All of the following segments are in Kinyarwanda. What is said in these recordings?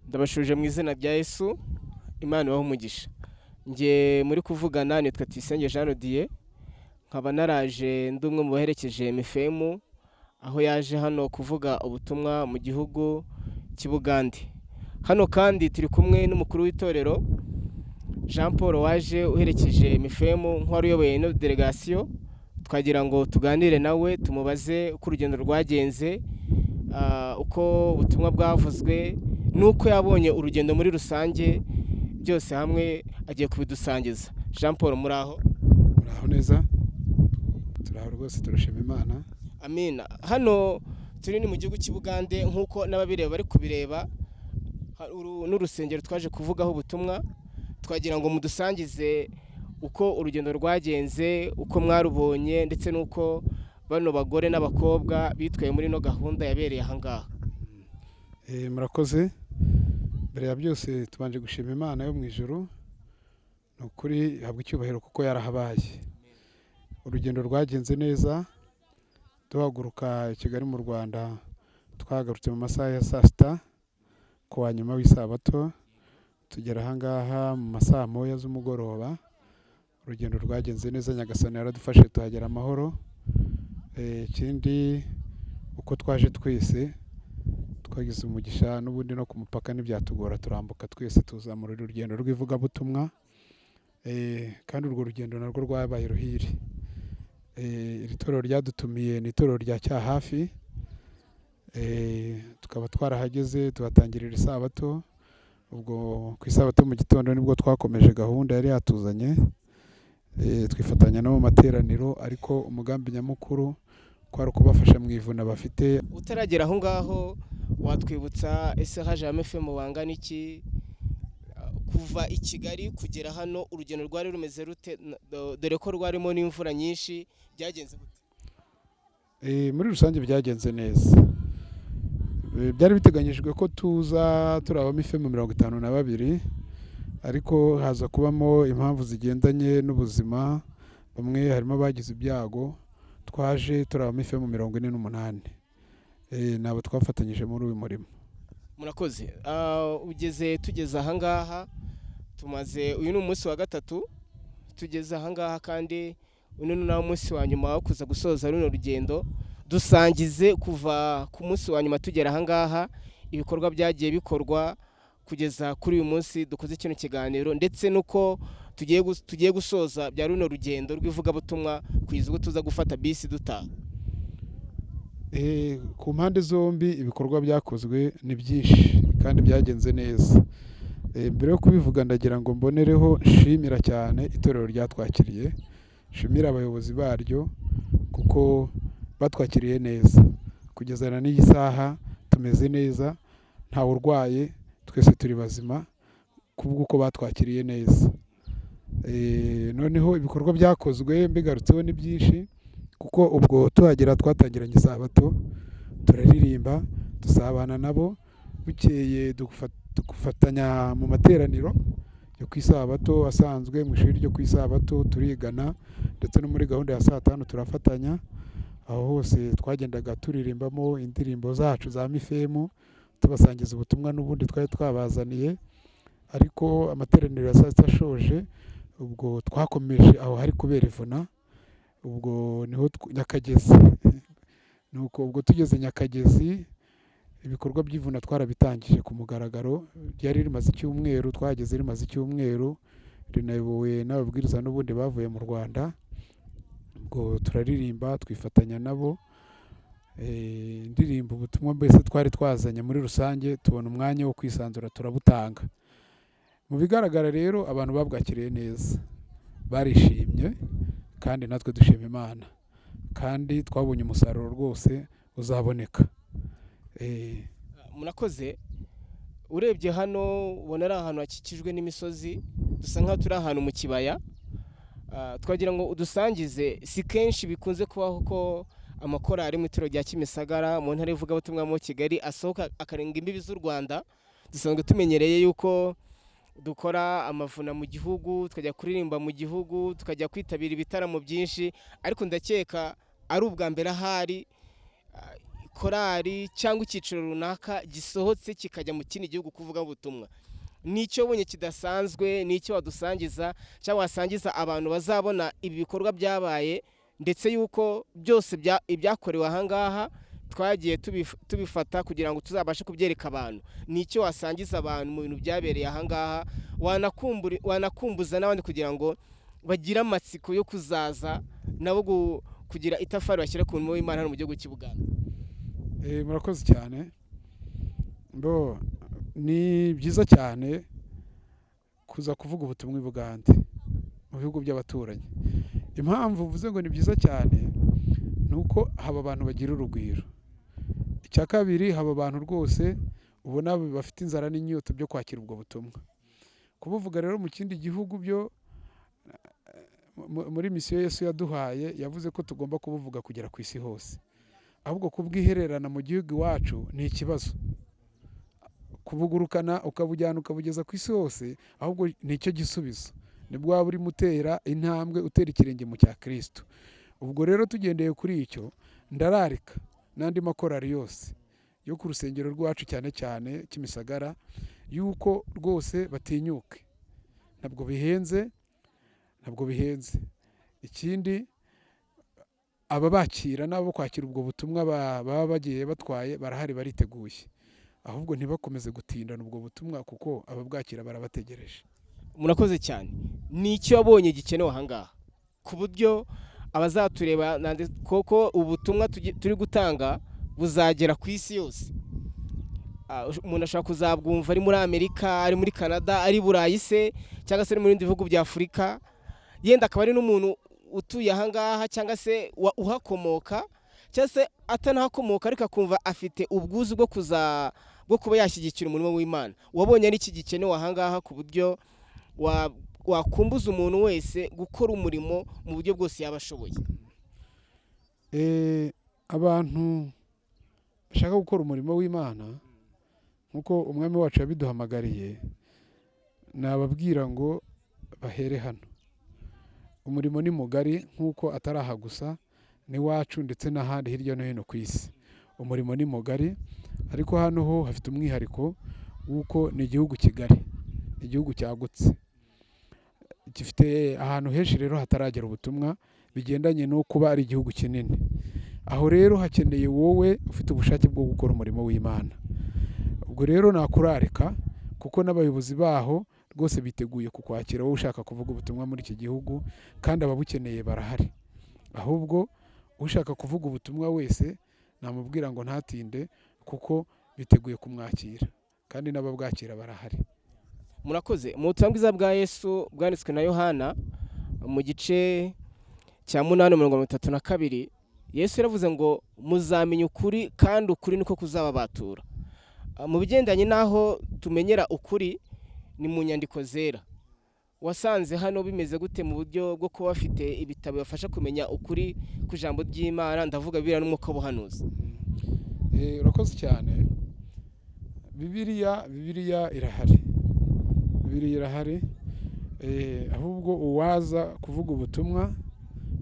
Ndabashuje mu izina rya Yesu, Imana ibahe umugisha. Njye muri kuvugana nitwa Tuyisenge Jean Rodier, nkaba naraje ndi umwe mu baherekeje MFM aho yaje hano kuvuga ubutumwa mu gihugu cy'i Bugande. Hano kandi turi kumwe n'umukuru w'itorero Jean Paul waje uherekeje MFM nk'uwari uyoboye ino delegasiyo. Twagira ngo tuganire nawe, tumubaze uko urugendo rwagenze, uko ubutumwa bwavuzwe n'uko yabonye urugendo muri rusange, byose hamwe agiye kubidusangiza. Jean Paul, muri aho? Muraho neza, turaho rwose, turashima Imana. Amina. Hano turi ni mu gihugu cy'i Bugande, nk'uko n'ababireba bari kubireba. Uru n'urusengero twaje kuvugaho ubutumwa. Twagira ngo mudusangize uko urugendo rwagenze, uko mwarubonye, ndetse n'uko bano bagore n'abakobwa bitwaye muri ino gahunda yabereye aha ngaha. Murakoze. Mbere ya byose tubanje gushima Imana yo mu ijuru, ni ukuri ihabwa icyubahiro kuko yarahabaye. Urugendo rwagenze neza. Duhaguruka i Kigali mu Rwanda, twahagarutse mu masaha ya saa 6 ku wa nyuma w'isabato, tugera ahangaha mu masaha 1 z'umugoroba. Urugendo rwagenze neza, Nyagasani yaradufashe tuhagera amahoro. Ikindi, uko twaje twese twagize umugisha, n'ubundi no ku mupaka ntibyatugora, turambuka twese tuza muri uru rugendo rw'ivugabutumwa. Kandi urwo rugendo narwo rwabaye ruhire. Iri torero ryadutumiye ni itorero rya Cyahafi. Tukaba twarahageze tuhatangirira isabato. Ubwo ku isabato mu gitondo nibwo twakomeje gahunda yari yatuzanye. Twifatanya no mu materaniro, ariko umugambi nyamukuru kwari ukubafasha mu ivuna bafite. Utaragera aho ngaho, watwibutsa ese haje MFM bangana iki? Kuva i Kigali kugera hano urugendo rwari rumeze rute, dore ko rwarimo n'imvura nyinshi? Byagenze gute? Muri rusange byagenze neza. Byari biteganyijwe ko tuza turi aba MFM 52, ariko haza kubamo impamvu zigendanye n'ubuzima, bamwe harimo abagize ibyago. Twaje turi aba MFM 48. Ni abo twafatanyije muri uyu murimo. Murakoze. Ugeze tugeze ahangaha, tumaze, uyu ni umunsi wa gatatu tugeze ahangaha, kandi uno ni nawo munsi wa nyuma wo kuza gusoza runo rugendo. Dusangize kuva ku munsi wa nyuma tugera ahangaha, ibikorwa byagiye bikorwa kugeza kuri uyu munsi dukoze kino kiganiro, ndetse n'uko tugiye gusoza bya runo rugendo rw'ivugabutumwa kugeza ubwo tuza gufata bisi dutaha. Ku mpande zombi ibikorwa byakozwe ni byinshi kandi byagenze neza. Mbere yo kubivuga, ndagira ngo mbonereho nshimira cyane itorero ryatwakiriye, nshimira abayobozi baryo kuko batwakiriye neza. Kugeza na n'iyi saha tumeze neza, ntawe urwaye, twese turi bazima kubw'uko batwakiriye neza. Noneho ibikorwa byakozwe mbigarutseho ni byinshi, kuko ubwo tuhagera twatangiranye isabato, turaririmba, dusabana nabo, bukeye dufatanya mu materaniro yo ku isabato asanzwe, mu ishuri ryo ku isabato turigana, ndetse no muri gahunda ya saa 5 turafatanya. Aho hose twagendaga turirimbamo indirimbo zacu za MFM, tubasangiza ubutumwa n'ubundi twari twabazaniye. Ariko amateraniro ya saa 6 ashoje, ubwo twakomeje aho hari kubera ivuna, ubwo niho Nyakagezi. Nuko ubwo tugeze Nyakagezi, ibikorwa by'ivuna twarabitangije ku mugaragaro. Ryari rimaze icyumweru, twahageze rimaze icyumweru, rinayobowe n'ababwiriza n'ubundi bavuye mu Rwanda. Ubwo turaririmba, twifatanya nabo. Indirimbo, ubutumwa mbese twari twazanye muri rusange, tubona umwanya wo kwisanzura turabutanga. Mu bigaragara rero abantu babwakiriye neza, barishimye, kandi natwe dushima Imana, kandi twabonye umusaruro rwose uzaboneka. Murakoze. Urebye hano ubona ari ahantu hakikijwe n'imisozi, dusa nkaho turi ahantu mu kibaya. Twagira ngo udusangize, si kenshi bikunze kubaho ko amakorari mu itorero rya Kimisagara mu ntara y'ivugabutumwa mu Kigali asohoka akarenga imbibi z'u Rwanda. Dusanzwe tumenyereye yuko dukora amavuna mu gihugu, tukajya kuririmba mu gihugu, tukajya kwitabira ibitaramo byinshi, ariko ndakeka ari ubwa mbere ahari. Korali cyangwa icyiciro runaka gisohotse kikajya mu kindi gihugu kuvuga ubutumwa, nicyo wabonye kidasanzwe, nicyo wadusangiza cyangwa wasangiza abantu bazabona ibi bikorwa byabaye, ndetse yuko byose ibyakorewe ahangaha twagiye tubifata kugira ngo tuzabashe kubyereka abantu. Nicyo wasangiza abantu mu bintu byabereye ahangaha, wanakumbuza n'abandi kugira ngo bagire amatsiko yo kuzaza nabo kugira itafari bashyira ku murimo w'Imana hano mu gihugu cy'u Buganda? Murakoze cyane. Bo ni byiza cyane kuza kuvuga ubutumwa i Bugande, mu bihugu by'abaturanyi. Impamvu mvuze ngo ni byiza cyane ni uko haba abantu bagira urugwiro. Icya kabiri, haba abantu rwose ubona bafite inzara n'inyota byo kwakira ubwo butumwa. Kubuvuga rero mu kindi gihugu byo, muri misiyo Yesu yaduhaye, yavuze ko tugomba kubuvuga kugera ku isi hose. Ahubwo kubwihererana mu gihugu iwacu ni ikibazo. Kubugurukana ukabujyana ukabugeza ku isi hose ahubwo ni cyo gisubizo, nibwo waba urimo utera intambwe, utera ikirenge mu cya Kirisito. Ubwo rero tugendeye kuri icyo, ndararika n'andi makorari yose yo ku rusengero rwacu, cyane cyane Kimisagara, yuko rwose batinyuke. Ntabwo bihenze, ntabwo bihenze. Ikindi, ababakira n'abo kwakira ubwo butumwa baba bagiye batwaye barahari, bariteguye. Ahubwo ntibakomeze gutindana ubwo butumwa, kuko ababwakira barabategereje. Murakoze cyane. Ni icyo wabonye gikenewe ahangaha ku buryo abazatureba, koko ubutumwa turi gutanga buzagera ku isi yose? Umuntu ashobora kuzabwumva ari muri Amerika, ari muri Canada, ari Burayi se, cyangwa se ari mu bindi bihugu bya Afurika, yenda akaba ari n'umuntu utuye ahangaha cyangwa se uhakomoka, cyangwa se atanahakomoka, ariko akumva afite ubwuzu bwo kuba yashyigikira umurimo w'Imana. Wabonye ari iki gikenewe ahangaha ku buryo wakumbuza umuntu wese gukora umurimo mu buryo bwose yaba ashoboye? Abantu bashaka gukora umurimo w'Imana nk'uko Umwami wacu yabiduhamagariye, nababwira ngo bahere hano. Umurimo ni mugari, nk'uko atari aha gusa n'iwacu, ndetse n'ahandi hirya no hino ku isi. Umurimo ni mugari, ariko hano ho hafite umwihariko w'uko ni igihugu kigari, ni igihugu cyagutse, gifite ahantu henshi rero hataragera ubutumwa, bigendanye no kuba ari igihugu kinini. Aho rero hakeneye wowe ufite ubushake bwo gukora umurimo w'Imana. Ubwo rero nakurarika, kuko n'abayobozi baho rwose biteguye kukwakira wowe ushaka kuvuga ubutumwa muri iki gihugu, kandi ababukeneye barahari. Ahubwo ushaka kuvuga ubutumwa wese namubwira ngo ntatinde, kuko biteguye kumwakira, kandi n'ababwakira barahari. Murakoze. Mu butumwa bwiza bwa Yesu bwanditswe na Yohana, mu gice cya 8, 32, Yesu yaravuze ngo: "Muzamenya ukuri, kandi ukuri niko kuzababatura." Mu bigendanye n'aho tumenyera ukuri ni mu nyandiko zera. Wasanze hano bimeze gute mu buryo bwo kuba bafite ibitabo bibafasha kumenya ukuri ku ijambo ry'Imana, ndavuga Bibiliya n'umwuka w'ubuhanuzi? Urakoze cyane. Bibiliya irahari, Bibiliya irahari. Ahubwo uwaza kuvuga ubutumwa,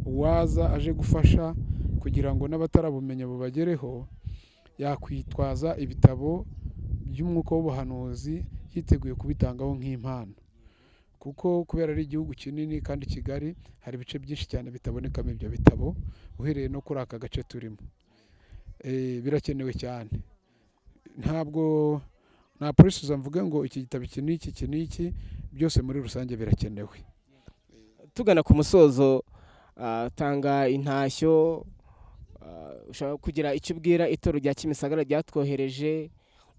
uwaza aje gufasha kugira ngo n'abatarabumenya bubagereho, yakwitwaza ibitabo by'umwuka w'ubuhanuzi, yiteguye kubitangaho nk'impano, kuko kubera ari igihugu kinini kandi kigari, hari ibice byinshi cyane bitabonekamo ibyo bitabo, uhereye no kuri aka gace turimo. Birakenewe cyane. Ntabwo nta precisa mvuge ngo iki gitabo iki n'iki, iki n'iki, byose muri rusange birakenewe. Tugana ku musozo, tanga intashyo, ushobora kugira icyo ubwira itorero rya Kimisagara ryatwohereje,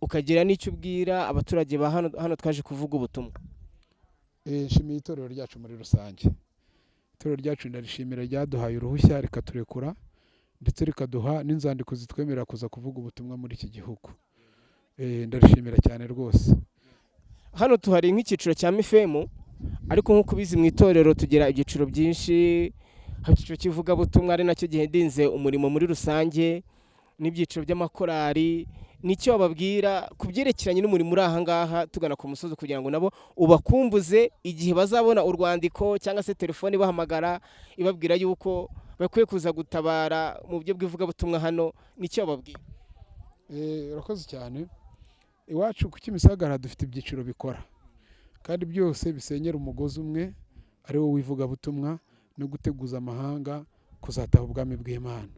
ukagira n'icyo ubwira abaturage ba hano twaje kuvuga ubutumwa. Nshimiye itorero ryacu muri rusange. Itorero ryacu ndarishimira, ryaduhaye uruhushya rikaturekura, ndetse rikaduha n'inzandiko zitwemerera kuza kuvuga ubutumwa muri iki gihugu. Ndarishimira cyane rwose. Hano tuhari nk'icyiciro cya MIFEMU, ariko nk'uko ubizi mu itorero tugira ibyiciro byinshi. Haba icyiciro cy'ivugabutumwa, ari nacyo gihendinze umurimo muri rusange, n'ibyiciro by'amakorari. Nicyo bababwira ku byerekeranye n'umurimo uri aha ngaha, tugana ku musozi, kugira ngo nabo ubakumbuze igihe bazabona urwandiko cyangwa se telefone ibahamagara ibabwira yuko bakwiye kuza gutabara mu buryo bw'ivugabutumwa hano? Nicyo bababwira? Urakoze cyane. Iwacu ku Kimisagara dufite ibyiciro bikora kandi byose bisenyera umugozi umwe, ari wo w'ivugabutumwa no guteguza amahanga kuzataha ubwami bw'Imana.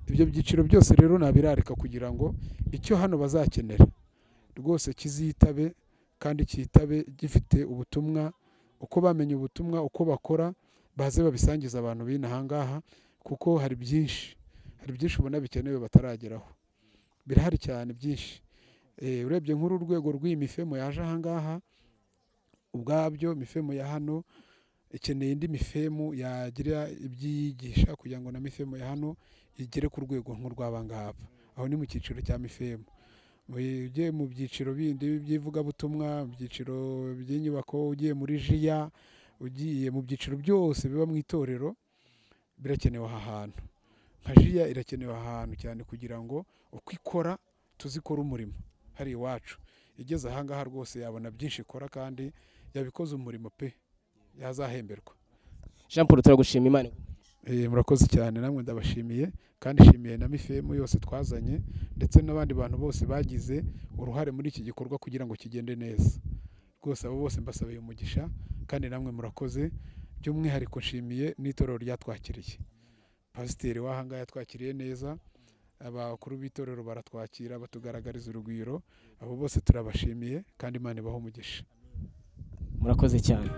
Ibyo byiciro byose rero nabirarika kugira ngo icyo hano bazakenera rwose kizitabe, kandi cyitabe gifite ubutumwa, uko bamenye ubutumwa, uko bakora, baze babisangiza abantu b'inaha ngaha, kuko hari byinshi, hari byinshi ubona bikenewe batarageraho, birahari cyane byinshi. Urebye nk'uru rwego rw'iyi mifemo yaje aha ngaha, ubwabyo mifemo ya hano ikeneye indi mifemu yagira ibyiyigisha kugira ngo na mifemu ya hano igere ku rwego nk'urw'aba ngaba. Aho ni mu cyiciro cya mifemu. Ugiye mu byiciro bindi by'ivugabutumwa, mu byiciro by'inyubako, ugiye muri jiya, ugiye mu byiciro byose biba mu itorero, birakenewe aha hantu. Nka jiya irakenewe aha hantu cyane kugira ngo uko ikora tuzikore umurimo hari iwacu. Igeze aha ngaha rwose yabona byinshi ikora kandi yabikoze umurimo pe, yazahemberwa. Jean Paul, turagushima, Imana. Murakoze cyane, namwe ndabashimiye, kandi nshimiye na mifemu yose twazanye ndetse n'abandi bantu bose bagize uruhare muri iki gikorwa kugira ngo kigende neza. Rwose abo bose mbasabiye umugisha, kandi namwe murakoze. By'umwihariko nshimiye n'itorero ryatwakiriye. Pasiteri w'aha ngaha yatwakiriye neza, abakuru b'itorero baratwakira, batugaragariza urugwiro. Abo bose turabashimiye kandi Imana ibahe umugisha. Murakoze cyane.